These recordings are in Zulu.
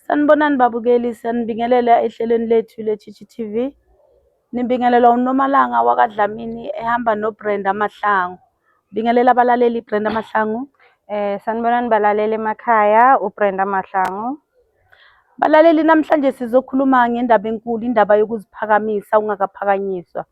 Sanibonani babukeli, siyanibingelela ehlelweni lethu le-Chichi TV. Nibingelelwa uNomalanga wakaDlamini ehamba noBrenda Mahlangu. Bingelela abalaleli Brenda Mahlangu. Sanibonani balaleli emakhaya, uBrenda Mahlangu. Balaleli namhlanje sizokhuluma ngendaba enkulu, indaba yokuziphakamisa ungakaphakanyiswa.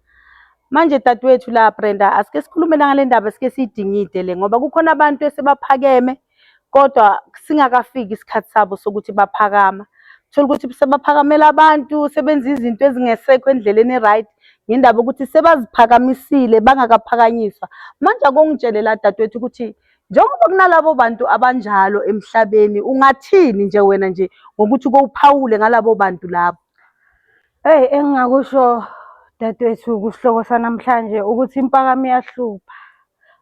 Manje dadewethu la Brenda, asike sikhulume ngale ndaba sike siyidingide le ngoba kukhona abantu esebaphakeme kodwa singakafiki isikhathi sabo sokuthi baphakama. Thola ukuthi sebaphakamela abantu, sebenza izinto ezingesekho endleleni e-right ngendaba yokuthi sebaziphakamisile bangakaphakanyiswa. Manje akongitshele la dadewethu ukuthi njengoba kunalabo bantu abanjalo emhlabeni, ungathini nje wena nje ngokuthi kowuphawule ngalabo bantu labo? Eyi, engingakusho dadewethu kusihloko sanamhlanje ukuthi impakamo iyahlupha.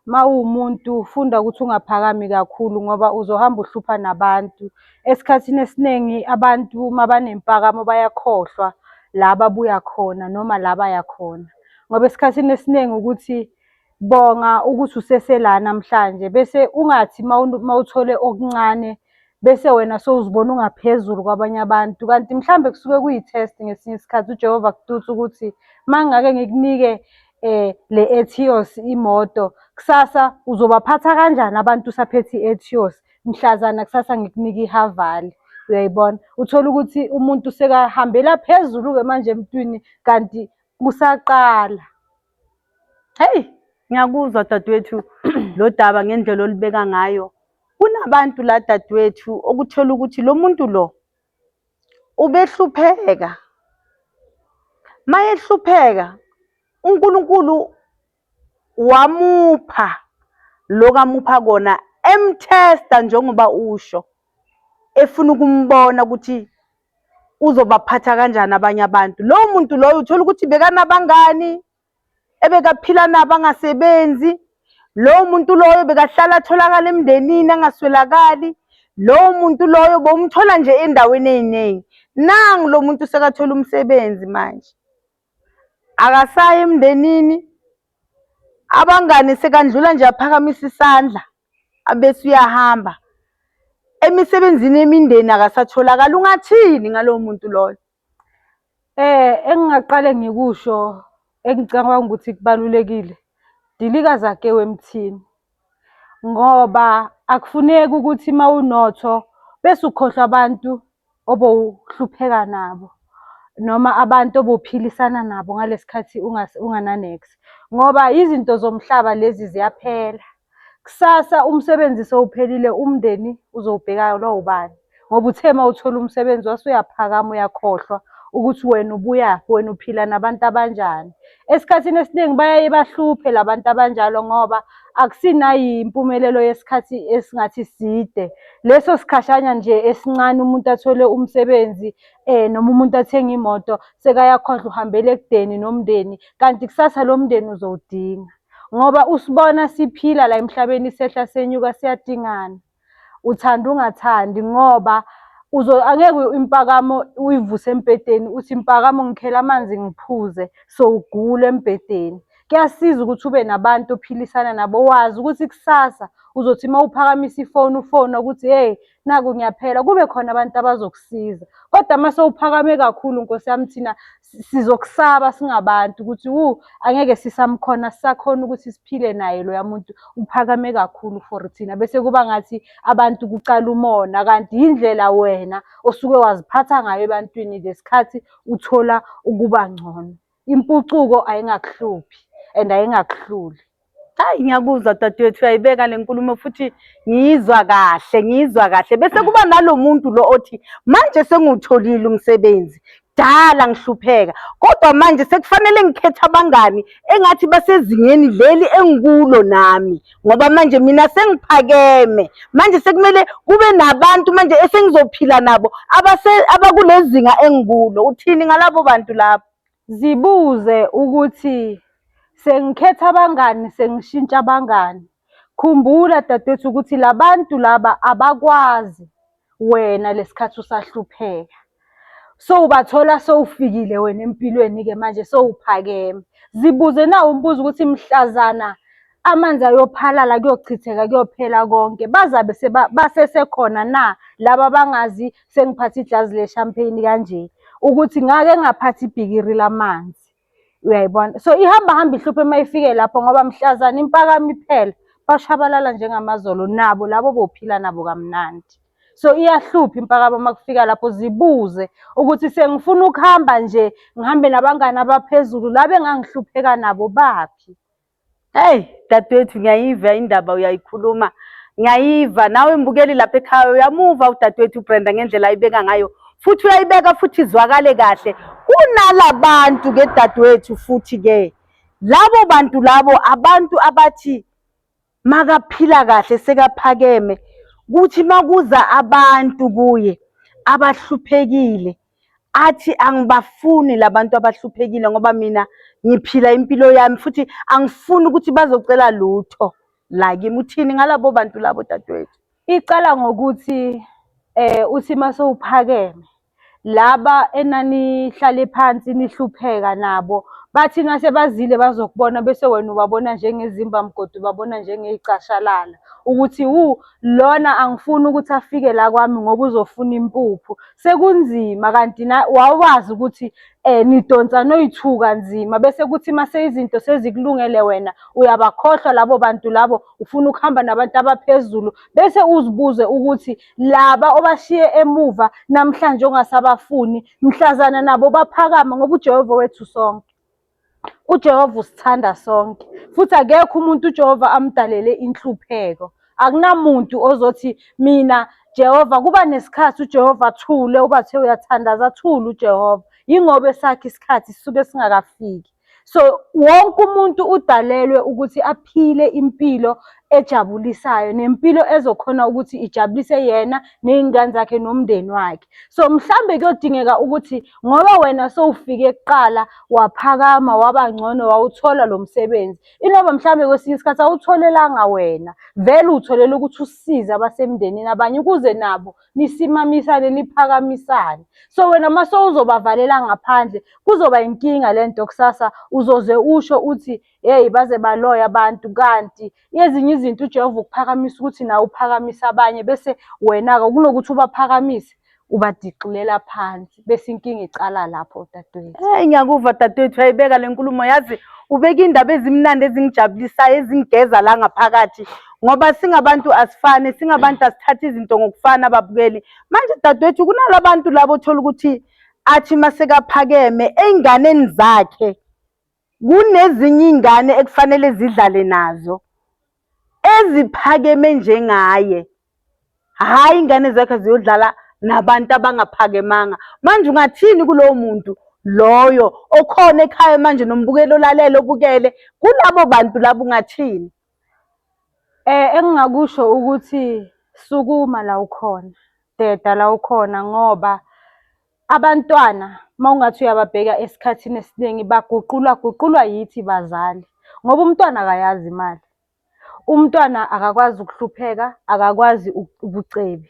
Uma uwumuntu funda ukuthi ungaphakami kakhulu ngoba uzohamba uhlupha nabantu. Esikhathini esiningi abantu uma banempakamo bayakhohlwa la babuya khona noma la baya khona. Ngoba esikhathini esiningi ukuthi bonga ukuthi usesela namhlanje bese ungathi uma uthole okuncane bese wena sowuzibona ungaphezulu kwabanye abantu kanti mhlambe kusuke kuyi-test ngesinye isikhathi uJehova akututsa ukuthi uma ngingake ngikunike le Etios imoto kusasa uzobaphatha kanjani abantu usaphethe i-Etios mhlazana kusasa ngikunika iHavali uyayibona uthola ukuthi umuntu sekahambela phezulu-ke manje emntwini kanti kusaqala. Hey, ngiyakuzwa dadewethu lo daba ngendlela olibeka ngayo. Kunabantu la dadewethu okuthola ukuthi lo muntu lo ubehlupheka. Mayehlupheka uNkulunkulu wamupha lokhu amupha kona emthesta njengoba usho efuna ukumbona ukuthi uzobaphatha kanjani abanye abantu. Lowo muntu loyo uthola ukuthi bekanabangani ebekaphila nabo angasebenzi. Lowo muntu loyo bekahlala atholakala emndenini angaswelakali. Lowo muntu loyo bowumthola nje endaweni ey'ningi. Nangu lo muntu sekathola umsebenzi manje. Akasayi emndenini, abangani sekandlula nje aphakamisa isandla abese uyahamba. Emisebenzini yemindeni akasatholakali. Ungathini ngalowo muntu loyo? Engingaqale ngikusho engicabanga ukuthi kubalulekile, dilika Zakewu emthini ngoba akufuneki ukuthi uma unotho bese ukhohlwa abantu obowuhlupheka nabo noma abantu obowuphilisana nabo ngalesi khathi ungana-niks ngoba izinto zomhlaba lezi ziyaphela. Kusasa umsebenzi sewuphelile umndeni uzowubhekelwa ubani? Ngoba uthe uma uthola umsebenzi wase uyaphakama uyakhohlwa ukuthi wena ubuyaphi, wena uphila nabantu abanjani. Esikhathini esiningi bayaye bahluphe la bantu abanjalo ngoba akusinayimpumelelo yesikhathi esingathi side. Leso sikhashana nje esincane umuntu athole umsebenzi noma umuntu athenge imoto sekayakhohlwa uhambela ekudeni nomndeni, kanti kusasa lo mndeni uzowudinga. Ngoba usibona siphila la emhlabeni sehla senyuka siyadingana. Uthanda ungathandi ngoba angeke impakamo uyivuse embhedeni uthi impakamo ngikhela amanzi ngiphuze sowugula embhedeni. Kuyasiza ukuthi ube nabantu ophilisana nabo wazi ukuthi kusasa uzothi uma uphakamisa ifoni ufona ukuthi hey naku ngiyaphela kube khona abantu abazokusiza. Kodwa uma sewuphakame kakhulu Nkosi yami thina sizokusaba singabantu ukuthi wu angeke sisamkhona sisakhona ukuthi siphile naye loya muntu uphakame kakhulu for thina bese kuba ngathi abantu kucala umona kanti yindlela wena osuke waziphatha ngayo ebantwini lesikhathi uthola ukuba ngcono. Impucuko ayingakuhluphi and ayingakuhluli. Hayi ngiyakuzwa dadewethu uyayibeka le nkulumo futhi ngiyizwa kahle ngiyizwa kahle bese kuba nalo muntu lo othi manje sengiwutholile umsebenzi kudala ngihlupheka kodwa manje sekufanele ngikhethe abangani engathi basezingeni leli engikulo nami ngoba manje mina sengiphakeme manje sekumele kube nabantu manje esengizophila nabo abakulezinga engikulo. Uthini ngalabo bantu labo? Zibuze ukuthi sengikhetha abangani sengishintsha abangani. Khumbula dadewethu ukuthi labantu laba abakwazi wena lesikhathi usahlupheka. Sowubathola sowufikile wena empilweni-ke manje sowuphakeme. Zibuze nawo umbuzo ukuthi mhlazana Amanzi ayophalala kuyochitheka kuyophela konke. Bazabe basesekhona na laba abangazi sengiphathe iglasi le-champagne kanje, ukuthi ngake ngaphatha ibhikiri lamanzi. Uyayibona? So ihamba hamba ihluphe uma ifike lapho ngoba mhlazane impakamo iphela, bashabalala njengamazolo nabo labo bophila nabo kamnandi. So iyahlupha impakamo uma kufika lapho, zibuze ukuthi sengifuna ukuhamba nje ngihambe nabangani abaphezulu laba engangihlupheka nabo baphi? Hey dadewethu, ngiyayiva indaba uyayikhuluma, ngiyayiva. Nawe mbukeli lapha ekhaya uyamuva udadewethu uBrenda ngendlela ayibeka ngayo, futhi uyayibeka futhi izwakale kahle. Kunalabantu ke dadewethu, futhi ke labo bantu labo abantu abathi makaphila kahle sekaphakeme, kuthi makuza abantu kuye abahluphekile athi angibafuni labantu abahluphekile ngoba mina ngiphila impilo yami futhi angifuni ukuthi bazocela lutho la kimi. Uthini ngalabo bantu labo dadewethu? Icala ngokuthi uthi mase uphakeme laba enanihlale phansi nihlupheka nabo bathi nasebazile bazokubona bese wena ubabona njengezimbamgodi, ubabona njengey'cashalala ukuthi wu lona angifuni ukuthi afike la kwami ngoba uzofuna impuphu. Sekunzima kanti wawazi ukuthi nidonsa noyithuka nzima, bese kuthi mase izinto sezikulungele wena uyabakhohlwa labo bantu labo, ufuna ukuhamba nabantu abaphezulu, bese uzibuze ukuthi laba obashiye emuva namhlanje ongasabafuni mhlazana nabo baphakama, ngoba uJehova wethu sonke. uJehova usithanda sonke futhi akekho umuntu uJehova amdalele inhlupheko. Akunamuntu ozothi mina Jehova, kuba nesikhathi uJehova athule, ubathe uyathandaza athule uJehova, yingoba esakhe isikhathi sisuke singakafiki. So wonke umuntu udalelwe ukuthi aphile impilo ejabulisayo nempilo ezokhona ukuthi ijabulise yena ney'ngane zakhe nomndeni wakhe. So mhlambe kuyodingeka ukuthi ngoba wena sowufike kuqala waphakama waba ngcono wawuthola lo msebenzi, inoba mhlambe kwesinye isikhathi awutholelanga wena, vele utholela ukuthi usize abasemndenini abanye ukuze nabo nisimamisane niphakamisane. So wena uma sewuzobavalela ngaphandle kuzoba inkinga le nto kusasa, uzoze usho uthi hey baze baloya abantu, kanti ezinye izinto uJehova ukuphakamisa ukuthi nawe uphakamise abanye, bese wena-ke kunokuthi ubaphakamise ubadixilela phansi, bese inkinga icala lapho dadewethu. Hey ngiyakuva dadewethu, uyayibeka le nkulumo, yazi ubeka indaba ezimnandi ezingijabulisayo ezingigeza la ngaphakathi, ngoba singabantu asifani, singabantu asithatha izinto ngokufana babukeli. Manje dadewethu kunalabantu labo othola ukuthi athi masekaphakeme ey'nganeni zakhe kunezinye iy'ngane ekufanele zidlale nazo eziphakeme njengaye, hhayi ingane zakhe ziyodlala nabantu abangaphakemanga. Manje ungathini kulowo muntu loyo okhona ekhaya manje nombukeli olalele obukele, kulabo bantu labo ungathini? Engingakusho ukuthi sukuma la ukhona, deda la ukhona, ngoba abantwana uma ungathi uyababheka esikhathini esiningi baguqulwa guqulwa yithi bazali, ngoba umntwana akayazi imali. Umntwana akakwazi ukuhlupheka, akakwazi ubucebi.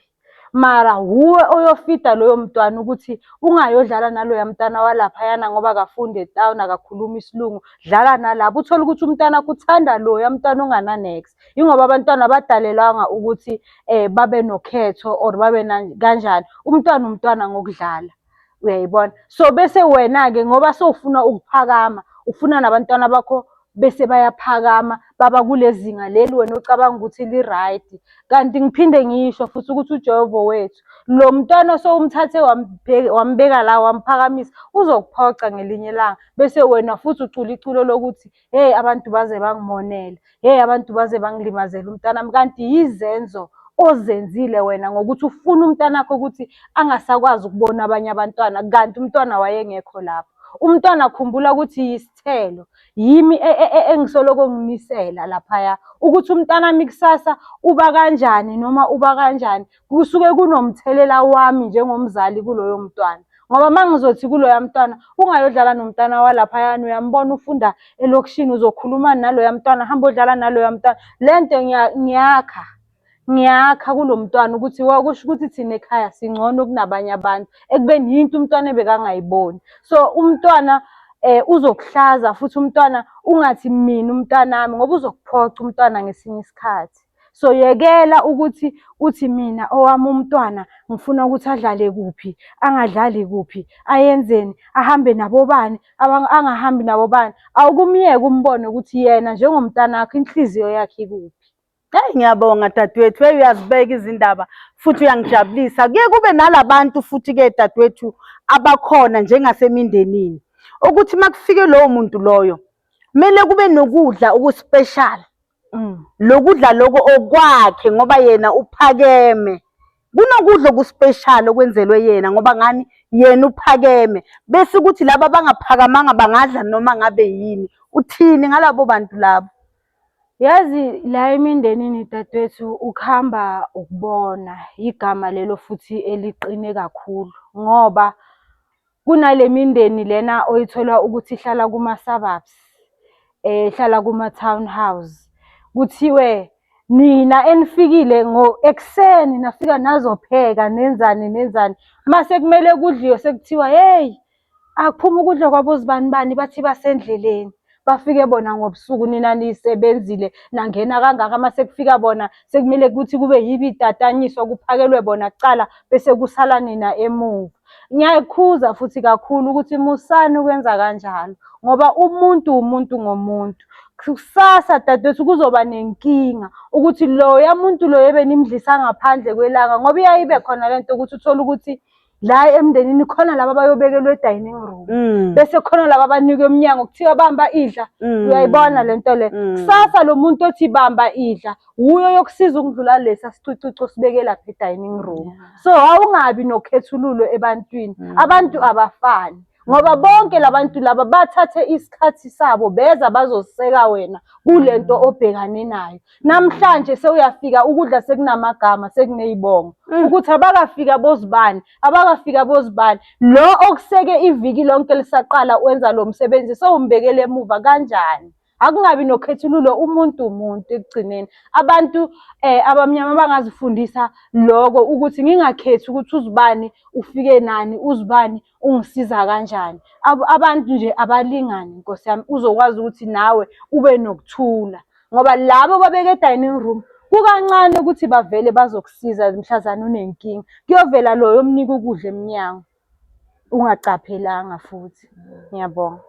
Mara wuwe oyofida loyo mntwana ukuthi ungayodlala naloya mntwana walaphayana ngoba akafundi etawuni, akakhulumi isilungu, dlala nalabo. Uthole ukuthi umntwana wakho uthanda loya mntwana ongana-niks. Yingoba abantwana abadalelwanga ukuthi babe nokhetho or babe kanjani. Umntwana umntwana ngokudlala, uyayibona? So bese wena-ke ngoba sowufuna ukuphakama, ufuna nabantwana bakho bese bayaphakama baba kule zinga leli wena ocabanga ukuthi li-right. Kanti ngiphinde ngisho futhi ukuthi uJehova wethu, lo mntwana sowumthathe wambeka la wamphakamisa, uzokuphoca ngelinye ilanga, bese wena futhi ucula iculo lokuthi hey abantu baze bangimonela, hey abantu baze bangilimazela umntanami. Kanti yizenzo ozenzile wena ngokuthi ufuna umntanakho ukuthi angasakwazi ukubona abanye abantwana, kanti umntwana wayengekho lapho. Umntwana khumbula ukuthi yisithelo, yimi engisoloko nginisela laphaya ukuthi umntanami kusasa uba kanjani noma uba kanjani, kusuke kunomthelela wami njengomzali kuloyo mntwana. Ngoba uma ngizothi kuloya mntwana ungayodlala nomntwana walaphayana, uyambona ufunda elokishini, uzokhuluma naloya mntwana, hamba odlala naloya mntwana. Le nto ngiyakha, ngiyakha kulo mntwana ukuthi kusho ukuthi thina ekhaya singcono kunabanye abantu, ekubeni yinto umntwana ebekangayiboni. So umntwana Uzokuhlaza futhi umntwana ungathi mina umntanami ngoba uzokuphoca umntwana ngesinye isikhathi. So yekela ukuthi uthi mina owami umntwana ngifuna ukuthi adlale kuphi, angadlali kuphi, ayenzeni, ahambe nabobani, angahambi nabobani. Awukumyeke umbone ukuthi yena njengomntanakho inhliziyo yakhe ikuphi. Hey ngiyabonga dadewethu, hey uyazibeka izindaba futhi uyangijabulisa. Kuye kube nalabantu futhi-ke dadewethu abakhona njengasemindenini ukuthi uma kufike lowo muntu loyo kumele kube nokudla okuspecial. Lokudla lokho okwakhe ngoba yena uphakeme. Kunokudla okuspecial okwenzelwe yena ngoba ngani yena uphakeme. Bese kuthi laba abangaphakamanga bangadla noma ngabe yini. Uthini ngalabo bantu labo? Yazi la emindenini dadewethu ukuhamba ukubona igama lelo futhi eliqine kakhulu ngoba kunale mindeni lena oyithola ukuthi ihlala kuma-suburbs, ihlala kuma-townhouse. Kuthiwe nina enifikile ekuseni nafika nazopheka nenzani nenzani, mase kumele kudliwe sekuthiwa hheyi Akuphume ukudla kwabozibanibani bathi basendleleni. Bafike bona ngobusuku nina nisebenzile nangena kangaka mase kufika bona sekumele ukuthi kube yibo itatanyiswa kuphakelwe bona kucala bese kusala nina emuva. Ngiyayikhuza futhi kakhulu ukuthi musani ukwenza kanjalo ngoba umuntu umuntu ngomuntu. Kusasa dadewethu kuzoba nenkinga ukuthi loya muntu loyo ebenimdlisa ngaphandle kwelanga ngoba iyaye ibe khona lento ukuthi uthole ukuthi la emndenini khona laba abayobekelwa e-dining room bese khona laba abanikwe emnyango kuthiwa bamba idla uyayibona le nto le kusasa lo muntu othi bamba idla wuye oyokusiza ukudlula lesa sicucucu osibeke lapha e-dining room so awungabi nokhethululo ebantwini abantu abafani ngoba bonke labantu laba bathathe isikhathi sabo beza bazoseka wena kulento obhekane nayo Namhlanje sewuyafika ukudla sekunamagama sekuneyibongo ukuthi abakafika bozibani abakafika bozibani lo okuseke iviki lonke lisaqala wenza lo msebenzi sewumbekele emuva kanjani? Akungabi nokhethululo umuntu umuntu ekugcineni. Abantu abamnyama bangazifundisa loko ukuthi ngingakhethi ukuthi uzibani ufike nani uzibani ungisiza kanjani. Abantu nje abalingani nkosi yami uzokwazi ukuthi nawe ube nokuthula. Ngoba labo babeke e-dining room kukancane ukuthi bavele bazokusiza mhlazane unenkinga. Kuyovela loyo omnika ukudla emnyango ungacaphelanga futhi. Ngiyabonga.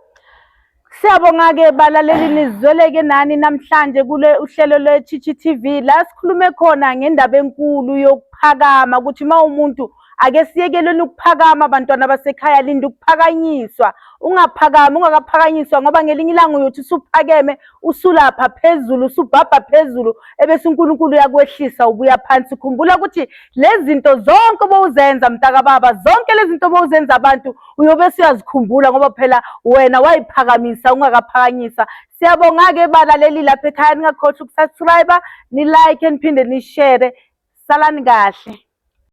Siyabonga-ke balaleli nizweleke nani namhlanje kule uhlelo lwe-Chichi TV la sikhulume khona ngendaba enkulu yokuphakama ukuthi uma umuntu ake siyekeleni ukuphakama bantwana basekhaya linda ukuphakanyiswa ungaphakami ungakaphakanyiswa ngoba ngelinye ilanga uyothi usuphakeme usulapha phezulu usubhabha phezulu ebese uNkulunkulu uyakwehlisa ubuya phansi khumbula ukuthi lezi zinto zonke obowuzenza mntakababa zonke lezi zinto obowuzenza abantu uyobe usuyazikhumbula ngoba phela wena wayiphakamisa ungakaphakanyiswa siyabonga-ke balaleli lapha ekhaya ningakhohlwa ukusubscribe ni-like niphinde nishare salani kahle.